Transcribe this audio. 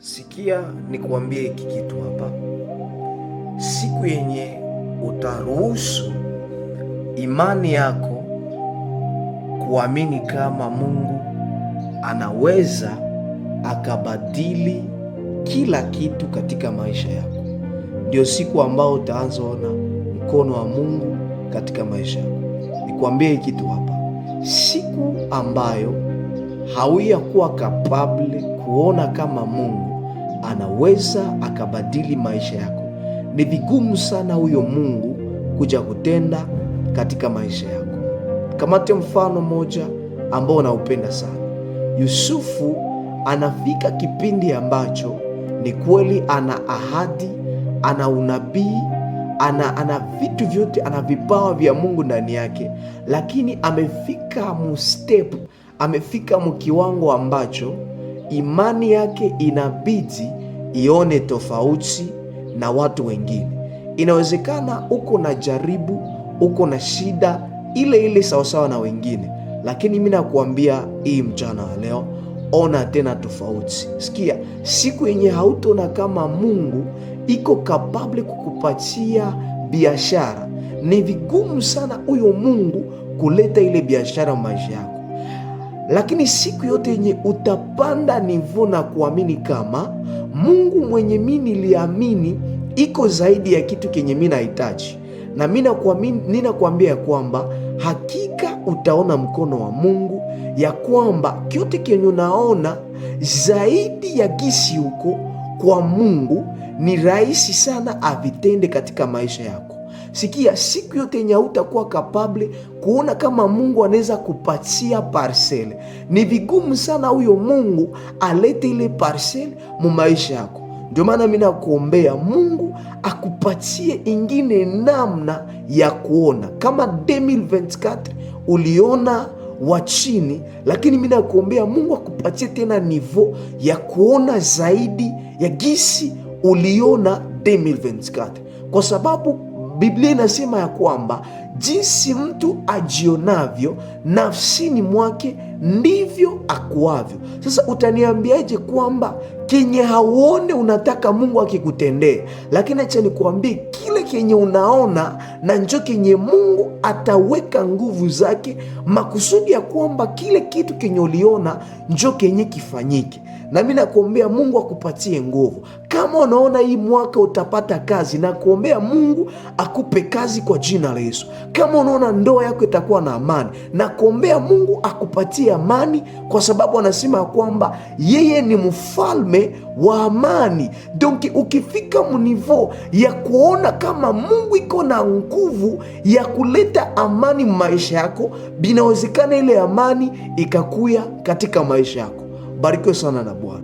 Sikia nikuambie hiki kitu hapa. Siku yenye utaruhusu imani yako kuamini kama Mungu anaweza akabadili kila kitu katika maisha yako, ndio siku ambao utaanza ona mkono wa Mungu katika maisha yako. Nikuambie hiki kitu hapa, siku ambayo hauyakuwa kapable kuona kama Mungu anaweza akabadili maisha yako, ni vigumu sana huyo Mungu kuja kutenda katika maisha yako. Kamate mfano moja ambao naupenda sana. Yusufu anafika kipindi ambacho ni kweli ana ahadi, ana unabii, ana vitu vyote, ana vipawa vya Mungu ndani yake, lakini amefika mustep, amefika mkiwango ambacho imani yake inabidi ione tofauti na watu wengine. Inawezekana uko na jaribu, uko na shida ile ile sawasawa na wengine, lakini mi nakuambia hii mchana wa leo, ona tena tofauti. Sikia, siku yenye hautona kama Mungu iko kapable kukupatia biashara, ni vigumu sana huyo Mungu kuleta ile biashara maisha yako. Lakini siku yote yenye utapanda nivo na kuamini kama Mungu mwenye mi niliamini iko zaidi ya kitu kenye mi nahitaji, na mi ninakuambia ya kwamba hakika utaona mkono wa Mungu, ya kwamba kyote kenye unaona zaidi ya gisi huko kwa Mungu ni rahisi sana avitende katika maisha yako. Sikia, siku yote yenye hautakuwa kapable kuona kama Mungu anaweza kupatia parcele, ni vigumu sana huyo Mungu alete ile parcele mu maisha yako. Ndio maana mi nakuombea Mungu akupatie ingine namna ya kuona. Kama 2024 uliona wa chini, lakini mi nakuombea Mungu akupatie tena nivo ya kuona zaidi ya gisi uliona 2024, kwa sababu Biblia inasema ya kwamba jinsi mtu ajionavyo nafsini mwake ndivyo akuavyo. Sasa utaniambiaje kwamba kenye hauone unataka Mungu akikutendee? Lakini acha nikuambie, kile kenye unaona na njo kenye Mungu ataweka nguvu zake makusudi ya kwamba kile kitu kenye uliona njo kenye kifanyike. Na mi nakuombea Mungu akupatie nguvu. Kama unaona hii mwaka utapata kazi, na kuombea Mungu akupe kazi kwa jina la Yesu. Kama unaona ndoa yako itakuwa na amani, na kuombea Mungu akupatie amani, kwa sababu anasema ya kwamba yeye ni mfalme wa amani. Donc ukifika mnivo ya kuona kama Mungu iko na nguvu ya kuleta amani maisha yako, binawezekana ile amani ikakuya katika maisha yako. Barikiwe sana na Bwana.